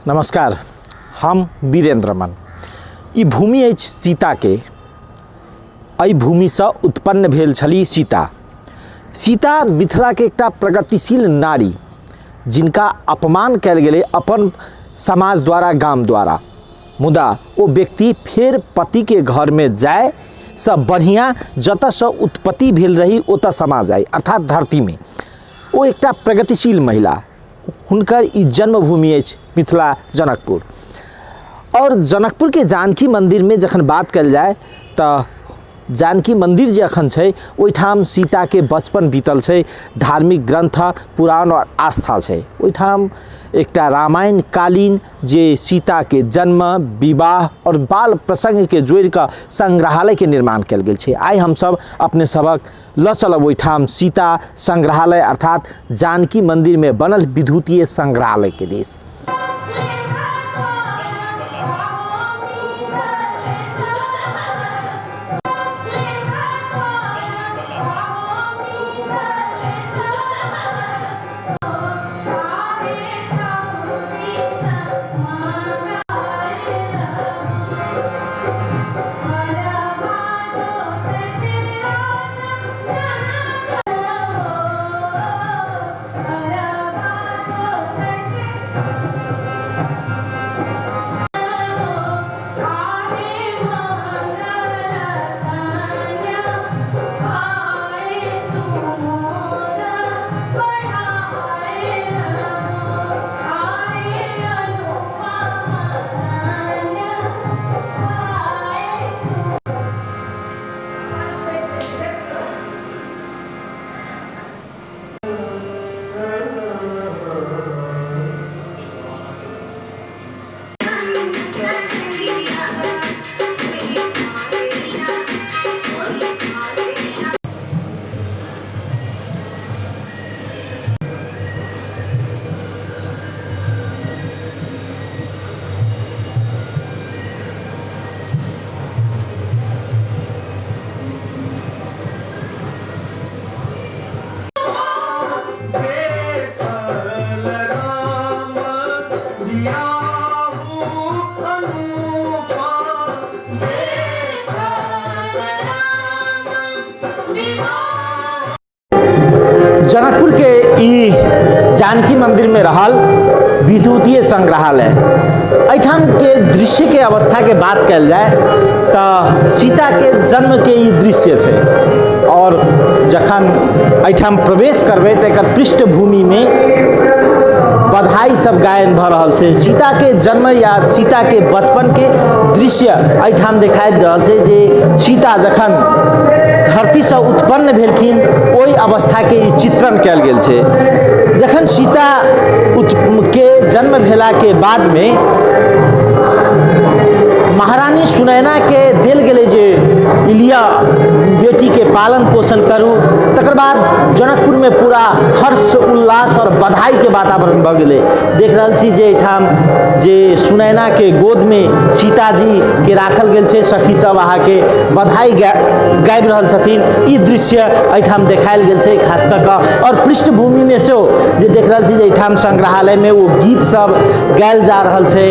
नमस्कार, हम वीरेंद्र रमन। ई भूमि अछि सीताके। एहि भूमिसँ उत्पन्न भेल छली सीता। सीता मिथिलाके एकटा प्रगतिशील नारी, जिनका अपमान कयल गेलै अपन समाज द्वारा, गाम द्वारा, मुदा ओ व्यक्ति फेर पतिके घरमे जायसँ बढ़िआँ जतऽसँ उत्पत्ति भेल रही ओतऽ समा जाइ, अर्थात धरतीमे। ओ एकटा प्रगतिशील महिला, हुनकर ई जन्मभूमि अछि मिथिला जनकपुर। आओर जनकपुरके जानकी मन्दिरमे जखन बात कयल जाय तऽ जानकी मन्दिर जे अखन छै ओहिठाम सीताके बचपन बीतल छै। धार्मिक ग्रन्थ, पुराण आओर आस्था छै। ओहिठाम एकटा रामायण कालीन जे सीताके जन्म, विवाह आओर बाल प्रसङ्गके जोड़िकऽ सङ्ग्रहालयके निर्माण कयल गेल छै। आइ हमसभ अपने सभक लऽ चलब ओहिठाम सीता सङ्ग्रहालय अर्थात जानकी मन्दिरमे बनल विद्युतीय सङ्ग्रहालयके दिस। जनकपुर के ई जानकी मंदिर में रहल विद्युतीय संग्रहालय, एहिठाम के दृश्य के अवस्था के बात कयल जाय तऽ सीता के जन्म के ई दृश्य छै। और जखन एहिठाम प्रवेश करबै तऽ एकर पृष्ठभूमि में बधाई सब गायन भऽ रहल छै। सीता के जन्म या सीता के बचपन के दृश्य एहिठाम देखाइ रहल छै जे सीता जखन धरतीसँ उत्पन्न भेलखिन ओहि अवस्थाके ई चित्रण कयल गेल छै। जखन सीता के जन्म भेलाके बादमे महारानी सुनयनाके देल गेलै जे लिअ बेटीके पालन पोषण करू, तकर बाद जनकपुरमे पूरा हर्ष उल्लास आओर बधाईके वातावरण भऽ गेलै। देख रहल छी जे एहिठाम जे सुनयनाके गोदमे सीताजीके राखल गेल छै, सखी सब अहाँके बधाई गाबि रहल छथिन। ई दृश्य एहिठाम देखायल गेल छै खास कऽ कऽ। आओर पृष्ठभूमिमे सेहो जे देख रहल छी जे एहिठाम संग्रहालयमे ओ गीत सब गायल जा रहल छै,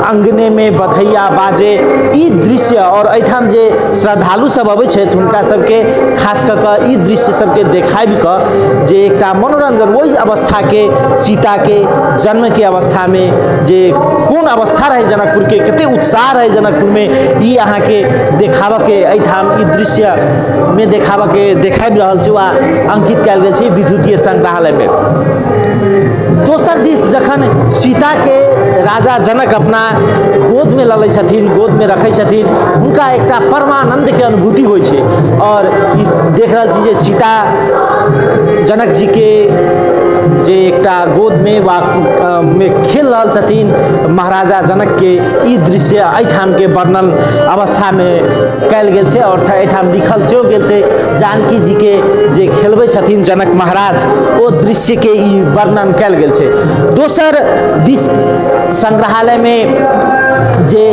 अङ्गनेमे बधैया बाजे, ई दृश्य। आओर एहिठाम जे श्रद्धालु सब अबै छथि हुनका सबके खास कऽ कऽ ई दृश्य सबके देखाबि कऽ जे एकटा मनोरञ्जन ओहि अवस्थाके, सीताके जन्मके अवस्थामे जे कोन अवस्था रहै जनकपुरके, कते उत्साह रहै जनकपुरमे, ई अहाँके देखाबऽके एहिठाम ई दृश्यमे देखाबऽके देखाबि रहल छै वा अङ्कित कयल गेल छै विद्युतीय सङ्ग्रहालयमे। दोसर दिस जखन सीताके राजा जनक अपना गोदमे लऽ लै छथिन, गोदमे रखै छथिन, हुनका एकटा परमानन्दके अनुभूति होइ छै। आओर ई देख रहल छी जे सीता जनक जीके जे एकटा गोदमे वा मे खेल रहल छथिन महाराजा जनकके, ई दृश्य एहिठामके वर्णन अवस्थामे कयल गेल छै। आओर एहिठाम लिखल सेहो गेल छै जानकी जीके जे खेलबै छथिन जनक महाराज, ओ दृश्यके ई वर्णन कयल गेल छै। दोसर दिस संग्रहालयमे जे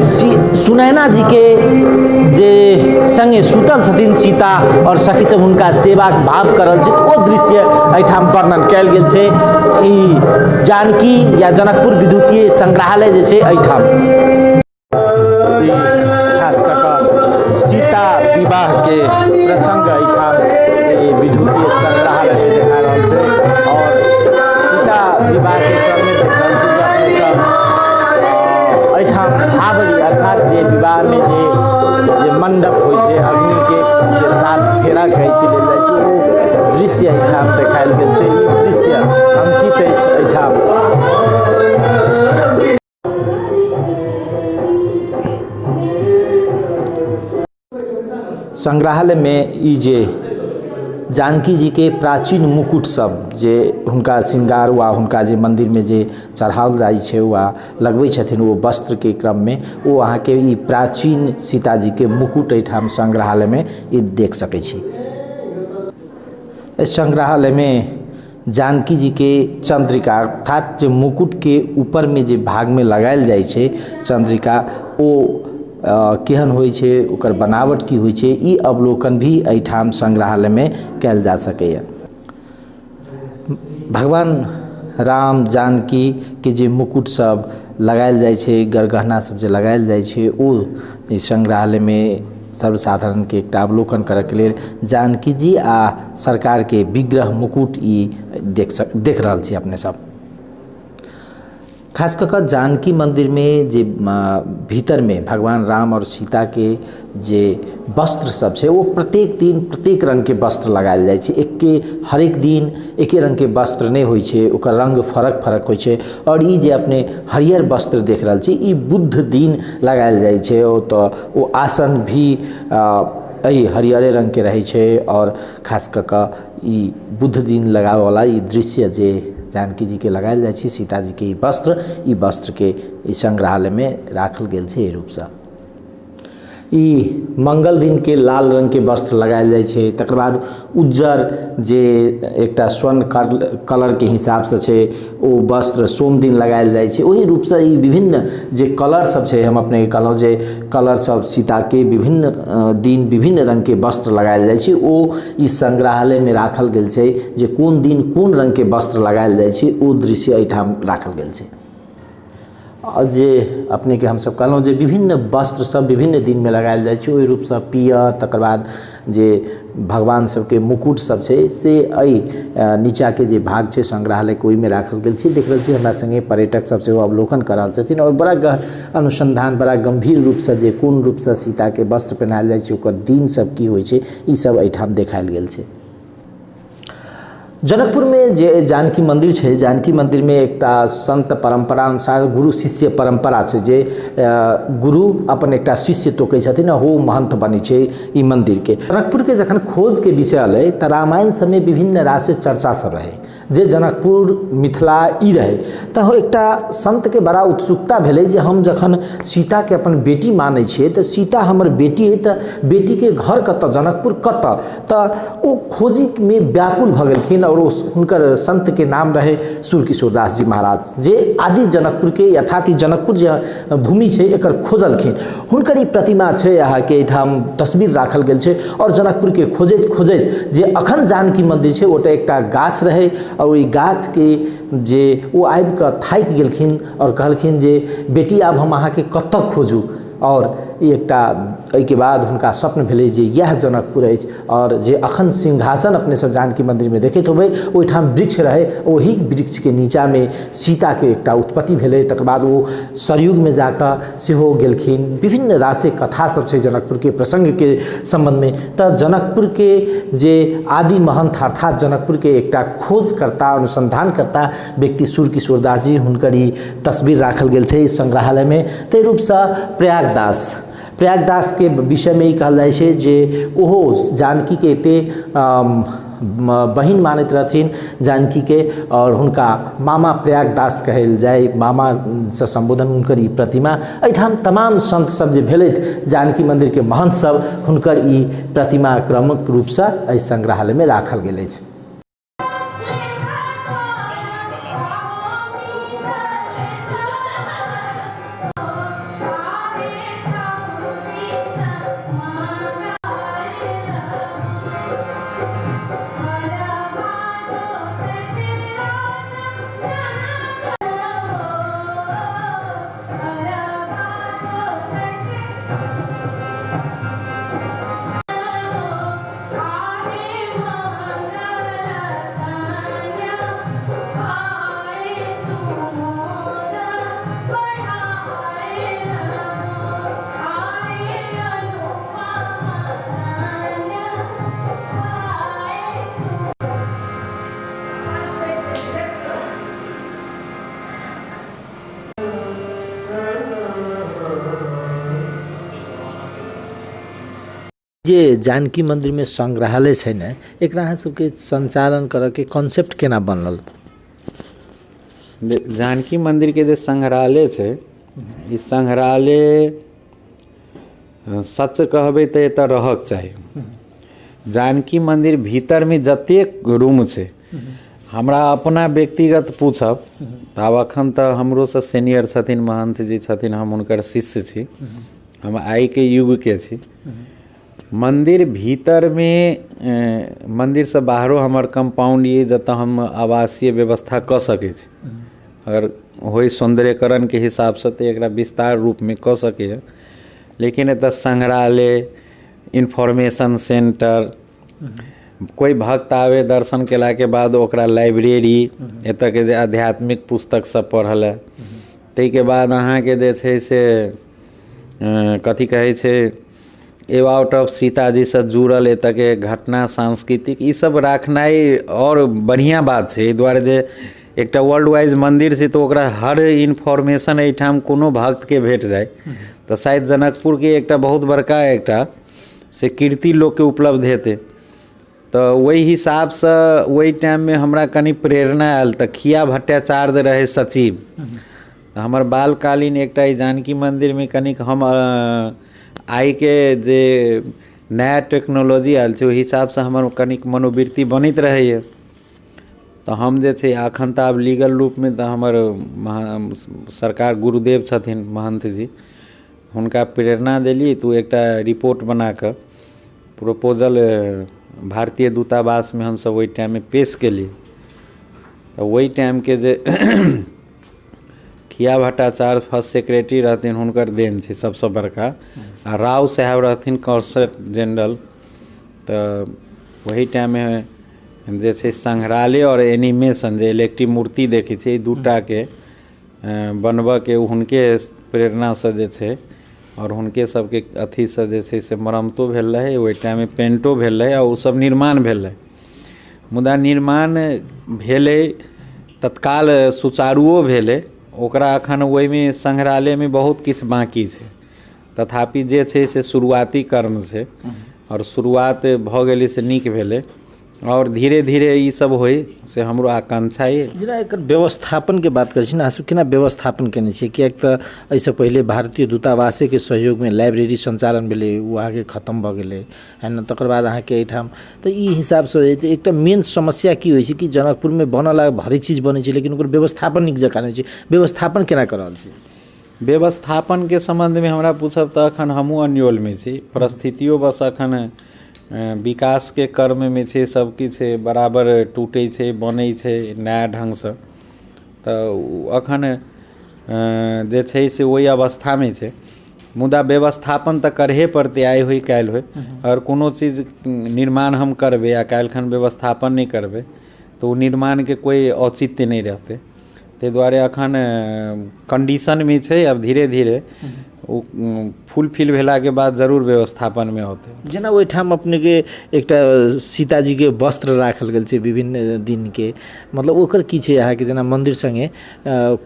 सुनैना जीके जे सङ्गे सुतल छथिन सीता आओर सखी सब हुनका सेवाक भाव कर रहल छै, ओ दृश्य एहिठाम वर्णन कयल गेल छै। ई जानकी या जनकपुर विद्युतीय संग्रहालय जे छै एहिठाम खास कऽ कऽ सीता विवाहके प्रसङ्ग एहिठाम ई विद्युतीय संग्रहालय देखा रहल छै। आओर सीता विवाहके क्रममे देख रहल छी जे अपने सब एहिठाम भावरी, अर्थात जे विवाहमे जे जे मण्डप होइ छै, अग्निके जे सात फेरा कहै छै लेल जाइ छै, ओ दृश्य एहिठाम देखायल गेल छै। ई दृश्य अंकित अछि एहिठाम। संग्रहालयमे ई जे जानकी जीके प्राचीन मुकुट सब जे हुनका श्रृंगार वा हुनका जे मन्दिरमे जे चढ़ाओल जाइ छै वा लगबै छथिन ओ वस्त्रके क्रममे, ओ अहाँके ई प्राचीन सीताजीके मुकुट एहिठाम संग्रहालयमे ई देख सकै छी। एहि संग्रहालयमे जानकी जीके चन्द्रिका, अर्थात जे मुकुटके ऊपरमे जे भागमे लगायल जाइ छै चन्द्रिका, ओ केहन होइ छै, ओकर बनावट की होइ छै, ई अवलोकन भी एहिठाम संग्रहालयमे कयल जा सकैए। भगवान राम जानकीके जे मुकुट सब लगायल जाइ छै, गरगहना सब जे लगायल जाइ छै, ओ ई संग्रहालयमे सर्वसाधारणके एकटा अवलोकन करैके लेल जानकी जी आ सरकारके विग्रह मुकुट ई देख रहल छी अपने सब। खास कऽ कऽ जानकी मन्दिरमे जे भीतरमे भगवान राम आओर सीताके जे वस्त्र सब छै, ओ प्रत्येक दिन प्रत्येक रङ्गके वस्त्र लगायल जाइ छै। एके हरेक दिन एके रङ्गके वस्त्र नहि होइ छै, ओकर रङ्ग फरक फरक होइ छै। आओर ई जे अपने हरियर वस्त्र देख रहल छी, ई बुध दिन लगायल जाइ छै। ओतऽ ओ आसन भी एहि हरियरे रङ्गके रहै छै। आओर खास कऽ कऽ ई बुध दिन लगाबऽवला ई दृश्य जे जानकी जीके लगायल जाइ छै सीताजीके ई वस्त्र, ई वस्त्रके ई सङ्ग्रहालयमे राखल गेल छै। एहि रूपसँ ई मंगल दिनके लाल रङ्गके वस्त्र लगायल जाइ छै। तकर बाद उज्जर जे एकटा स्वर्ण कलरके हिसाबसँ छै, ओ वस्त्र सोम दिन लगायल जाइ छै। ओहि रूपसँ ई विभिन्न जे कलर सब छै, हम अपनेके कहलहुँ जे कलर सब सीताके विभिन्न दिन विभिन्न रङ्गके वस्त्र लगायल जाइ छै, ओ ई सङ्ग्रहालयमे राखल गेल छै जे कोन दिन कोन रङ्गके वस्त्र लगायल जाइ छै, ओ दृश्य एहिठाम राखल गेल छै। जे अपनेके हमसब कहलहुँ जे विभिन्न वस्त्र सब विभिन्न दिनमे लगायल जाइ छै, ओहि रूपसँ पियर, तकर बाद जे भगवान सबके मुकुट सब छै, से एहि नीचाँके जे भाग छै सङ्ग्रहालयके, ओहिमे राखल गेल छै। देख रहल छी हमरा सङ्गे पर्यटक सब सेहो अवलोकन कऽ रहल छथिन आओर बड़ा अनुसन्धान बड़ा गम्भीर रूपसँ जे कोन रूपसँ सीताके वस्त्र पहिनायल जाइ छै, ओकर दिन सब की होइ छै, ई सब एहिठाम देखायल गेल छै। जनकपुरमे जे जानकी मन्दिर छै, जानकी मन्दिरमे एकटा सन्त परम्परा अनुसार गुरु शिष्य परम्परा छै जे गुरु अपन एकटा शिष्य तोकै छथिन आ ओ महन्थ बनै छै ई मन्दिरके। जनकपुरके जखन खोजके विषय एलै तऽ रामायण सबमे विभिन्न रास चर्चा सब रहै जे जनकपुर मिथिला ई रहै, तऽ एकटा सन्तके बड़ा उत्सुकता भेलै जे हम जखन सीताके अपन बेटी मानै छियै तऽ सीता हमर बेटी अइ, तऽ बेटीके घर कतऽ, जनकपुर कतऽ? तऽ ओ खोजीमे व्याकुल भऽ गेलखिन। आओर ओ हुनकर सन्तके नाम रहै सूर्यकिशोर दास जी महाराज, जे आदि जनकपुरके अर्थात ई जनकपुर जे भूमि छै एकर खोजलखिन। हुनकर ई प्रतिमा छै अहाँके एहिठाम तस्वीर राखल गेल छै। आओर जनकपुरके खोजैत खोजैत जे अखन जानकी मन्दिर छै, ओतऽ एकटा गाछ रहै आओर ओहि गाछके जे ओ आबिकऽ थाकि गेलखिन आओर कहलखिन जे बेटी, आब हम अहाँके कतऽ खोजू? आओर ई एकटा एहिके बाद हुनका स्वप्न भेलै जे इएह जनकपुर अछि। आओर जे अखन सिंहासन अपने सब जानकी मन्दिरमे देखैत होबै, ओहिठाम वृक्ष रहै, ओहि वृक्षके नीचाँमे सीताके एकटा उत्पत्ति भेलै। तकर बाद ओ सरयुगमे जाकऽ सेहो गेलखिन। विभिन्न रासे कथा सब छै जनकपुरके प्रसङ्गके सम्बन्धमे। तऽ जनकपुरके जे आदि महन्थ, अर्थात जनकपुरके एकटा खोजकर्ता अनुसन्धानकर्ता व्यक्ति सूर्यकिशोर दास जी, हुनकर ई तस्वीर राखल गेल छै सङ्ग्रहालयमे। ताहि रूपसँ प्रयागदास, प्रयागदासके विषयमे ई कहल जाइ छै जे ओहो जानकीके एते बहिन मानैत रहथिन जानकीके, आओर हुनका मामा प्रयागदास कहल जाय, मामासँ सम्बोधन। हुनकर ई प्रतिमा एहिठाम तमाम सन्त सब जे भेलथि जानकी मन्दिरके महन्थ सब, हुनकर ई प्रतिमा क्रमक रूपसँ एहि सङ्ग्रहालयमे राखल गेल अछि। जे जानकी मन्दिरमे सङ्ग्रहालय छै ने, एकरा अहाँ सबके सञ्चालन करऽके कॉन्सेप्ट केना बनल? जानकी मन्दिरके जे सङ्ग्रहालय छै, ई सङ्ग्रहालय सच कहबै तऽ एतऽ रहऽके चाही। जानकी मन्दिर भीतरमे जतेक रूम छै, हमरा अपना व्यक्तिगत पूछब तऽ आब एखन तऽ हमरोसँ सीनियर छथिन महन्थ जी छथिन, हम हुनकर शिष्य छी, हम आइके युगके छी। मन्दिर भीतरमे, मन्दिरसँ बाहरो हमर कम्पाउण्ड अइ जतऽ हम आवासीय व्यवस्था कऽ सकै छी। अगर होइ सौन्दर्यकरणके हिसाबसँ तऽ एकरा विस्तार रूपमे कऽ सकैए, लेकिन एतऽ सङ्ग्रहालय, इन्फॉर्मेशन सेन्टर, कोइ भक्त आबै दर्शन केलाके बाद ओकरा लाइब्रेरी, एतऽके जे आध्यात्मिक पुस्तक सब पढ़ऽ लए। ताहिके बाद अहाँके जे छै से कथी कहै छै, एबाउट ऑफ सीताजीसँ जुड़ल एतऽके घटना, सांस्कृतिक ई सब राखनाइ आओर बढ़िआँ बात छै। एहि दुआरे जे एकटा वर्ल्ड वाइज मन्दिर छै तऽ ओकरा हर इन्फॉर्मेशन एहिठाम कोनो भक्तके भेट जाइ तऽ शायद जनकपुरके एकटा बहुत बड़का एकटा से कीर्ति लोकके उपलब्ध हेतै। तऽ ओहि हिसाबसँ ओहि टाइममे हमरा कनि प्रेरणा आयल तऽ खिया भट्टाचार्य रहै सचिव, तऽ हमर बालकालीन एकटा ई जानकी मन्दिरमे कनिक हम आइके जे नया टेक्नोलॉजी आयल छै ओहि हिसाबसँ हमर कनिक मनोवृत्ति बनैत रहैए। तऽ हम जे छै एखन तऽ आब लीगल रूपमे तऽ हमर सरकार गुरुदेव छथिन महन्थ जी, हुनका प्रेरणा देलियै तऽ ओ एकटा रिपोर्ट बना कऽ प्रपोजल भारतीय दूतावासमे हमसभ ओहि टाइममे पेश केलियै। तऽ ओहि टाइमके जे खिया भट्टाचार्य फर्स्ट सेक्रेटरी रहथिन, हुनकर देन छै सभसँ बड़का, आ राव साहेब रहथिन कौंसर जनरल। तऽ ओहि टाइममे जे छै सङ्ग्रहालय आओर एनिमेशन जे इलेक्ट्रिक मूर्ति देखै छियै, ई दूटाके बनबऽके हुनके प्रेरणासँ जे छै आओर हुनके सबके अथीसँ जे छै से मरम्मतो भेल रहै ओहि टाइममे, पेन्टो भेल रहै आ ओ सब निर्माण भेल रहै। मुदा निर्माण भेलै तत्काल सुचारुओ भेलै, ओकरा एखन ओहिमे सङ्ग्रहालयमे बहुत किछु बाँकी छै। तथापि जे छै से शुरुआती कर्म छै आओर शुरुआत भऽ गेलै से नीक भेलै, आओर धीरे धीरे ई सब होइ से हमरो आकांक्षा अइ। जेना एकर व्यवस्थापनके बात करै छी ने, अहाँ सब केना व्यवस्थापन केने छियै? किएक तऽ एहिसँ पहिले भारतीय दूतावासेके सहयोगमे लाइब्रेरी सञ्चालन भेलै, ओ अहाँके खतम भऽ गेलै है ने। तकर बाद अहाँके एहिठाम तऽ ई हिसाबसँ एकटा मेन समस्या की होइ छै कि जनकपुरमे बनल आ हरेक चीज बनै छै, लेकिन ओकर व्यवस्थापन नीक जकाँ नहि होइ छै। व्यवस्थापन केना कऽ रहल छी? व्यवस्थापनके सम्बन्धमे हमरा पूछब तऽ एखन हमहूँ अन्योलमे छी। परिस्थितियो बस एखन विकासके क्रममे छै, सब किछु बराबर टूटै छै, बनै छै नया ढङ्गसँ, तऽ एखन जे छै से ओहि अवस्थामे छै। मुदा व्यवस्थापन तऽ करहे पड़तै, आइ होइ काल्हि होइ। अगर कोनो चीज निर्माण हम करबै आ काल्हिखन व्यवस्थापन नहि करबै तऽ ओ निर्माणके कोइ औचित्य नहि रहतै। ताहि दुआरे एखन कन्डीशनमे छै, आब धीरे धीरे ओ फुलफिल भेलाके बाद जरूर व्यवस्थापनमे औतै। जेना ओहिठाम अपनेके एकटा सीताजीके वस्त्र राखल गेल छै विभिन्न दिनके, मतलब ओकर की छै अहाँके? जेना मन्दिर सङ्गे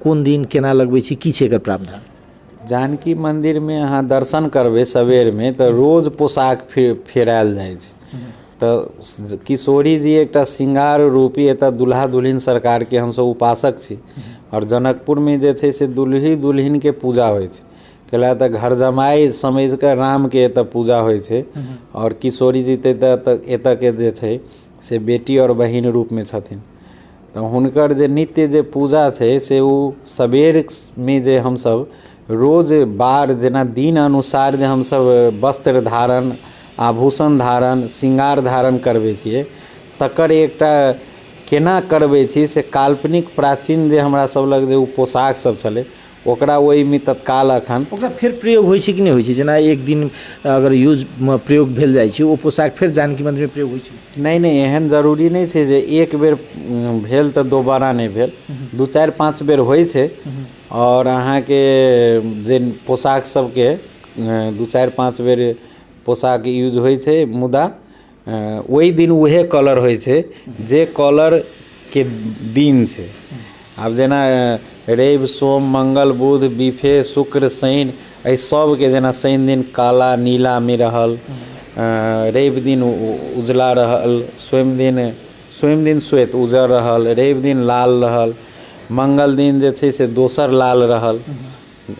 कोन दिन केना लगबै छी, की छै एकर प्रावधान? जानकी मन्दिरमे अहाँ दर्शन करबै सबेरमे तऽ रोज पोशाक फेरायल जाइ छै। तऽ किशोरी जी एकटा श्रृंगार रूपी एतऽ दुल्हा दुल्हिन सरकारके हमसब उपासक छी, आओर जनकपुरमे जे छै से दुल्ही दुल्हिनके पूजा होइ छै, कैला तऽ घर जमाइ समझिकऽ रामके एतऽ पूजा होइ छै, आओर किशोरी जी तऽ एतऽके जे छै से बेटी आओर बहिन रूपमे छथिन। तऽ हुनकर जे नित्य जे पूजा छै से ओ सबेरमे जे हमसब रोज बार जेना दिन अनुसार जे हमसब वस्त्र धारण, आभूषण धारण, श्रृंगार धारण करबै छियै, तकर एकटा केना करबै छी से काल्पनिक प्राचीन जे हमरा सब लग जे ओ पोशाक सब छलै ओकरा ओहिमे तत्काल अखन ओकरा फेर प्रयोग होइ छै कि नहि होइ छै? जेना एक दिन अगर यूज प्रयोग भेल जाइ छै, ओ पोशाक फेर जानकी मन्दिरमे प्रयोग होइ छै? नहि नहि, एहन जरूरी नहि छै जे एक बेर भेल तऽ दोबारा नहि भेल। 2 4 5 बेर होइ छै, आओर अहाँके जे पोशाक सबके 2 4 5 बेर पोशाक यूज होइ छै, मुदा ओहि दिन उएह कलर होइ छै जे कलरके दिन छै। आब जेना रवि, सोम, मङ्गल, बुध, बिफे, शुक्र, शनि, एहि सबके जेना शनि दिन काला नीलामे रहल, रवि दिन उजला रहल, सोम दिन श्वेत उजर रहल, रवि दिन लाल रहल, मंगल दिन जे छै से दोसर लाल रहल।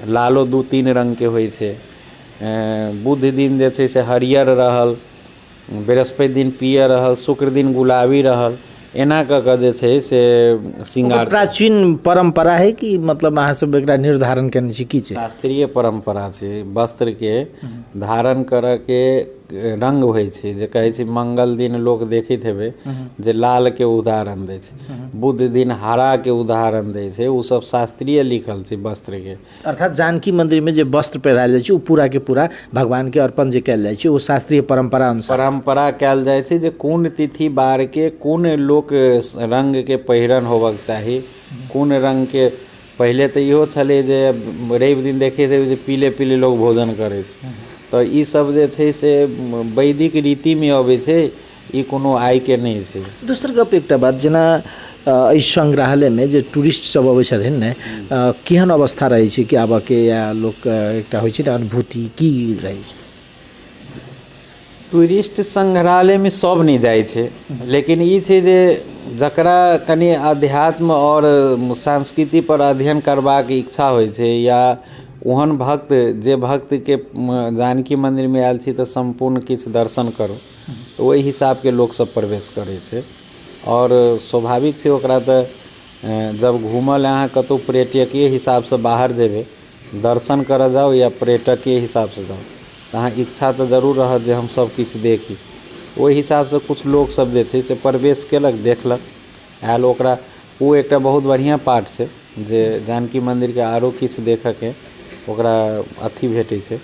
लालो 2-3 रङ्गके होइ छै। बुध दिन जे छै से हरियर रहल, बृहस्पति दिन पियर रहल, शुक्र दिन गुलाबी रहल। एना कऽ कऽ जे छै से श्रृंगार। प्राचीन परम्परा है कि मतलब अहाँ सब एकरा निर्धारण केने छी की छै? शास्त्रीय परम्परा छै। वस्त्रके धारण करऽके रङ्ग होइ छै, जे कहै छै मंगल दिन लोक देखैत हेबै जे लालके उदाहरण दै छै, बुध दिन हराके उदाहरण दै छै। ओ सब शास्त्रीय लिखल छै वस्त्रके। अर्थात जानकी मंदिर में जे वस्त्र पहिरायल जाइ छै ओ पूरा के पूरा भगवान के अर्पण जे कयल जाइ छै ओ शास्त्रीय परंपरा अनुसार परंपरा कयल जाइ छै, जे कोन तिथि बार के कोन लोक रंग के पहिरन होबक चाही, कोन रंग के। पहिले तऽ इहो छलै जे रवि दिन देखैत हेबै जे पीले पीले लोक भोजन करै छै। तऽ ई सब जे छै से वैदिक रीतिमे अबै छै, ई कोनो आइके नहि छै। दोसर गप एकटा बात, जेना एहि संग्रहालयमे जे टूरिस्ट सब अबै छथिन ने, केहन अवस्था रहै छै कि आबऽके, या लोक एकटा होइ छै ने अनुभूति की रहै छै? टूरिस्ट संग्रहालयमे सब नहि जाइ छै, लेकिन ई छै जे जकरा कनि अध्यात्म आओर संस्कृति पर अध्ययन करबाक इच्छा होइ छै, या ओहन भक्त जे भक्तके जानकी मन्दिरमे आयल छी तऽ सम्पूर्ण किछु दर्शन करू, तऽ ओहि हिसाबके लोकसब प्रवेश करै छै। आओर स्वाभाविक छै ओकरा तऽ जब घूमऽ लए अहाँ कतहु पर्यटकीय हिसाबसँ बाहर जेबै, दर्शन करऽ जाउ या पर्यटकीय हिसाबसँ जाउ, तऽ अहाँके इच्छा तऽ जरूर रहत जे हम सब किछु देखी। ओहि हिसाबसँ किछु लोकसब जे छै से प्रवेश केलक, देखलक, आयल। ओकरा ओ एकटा बहुत बढ़िआँ पाठ छै जे जानकी मन्दिरके आरो किछु देखऽके ओकरा अथी भेटै छै।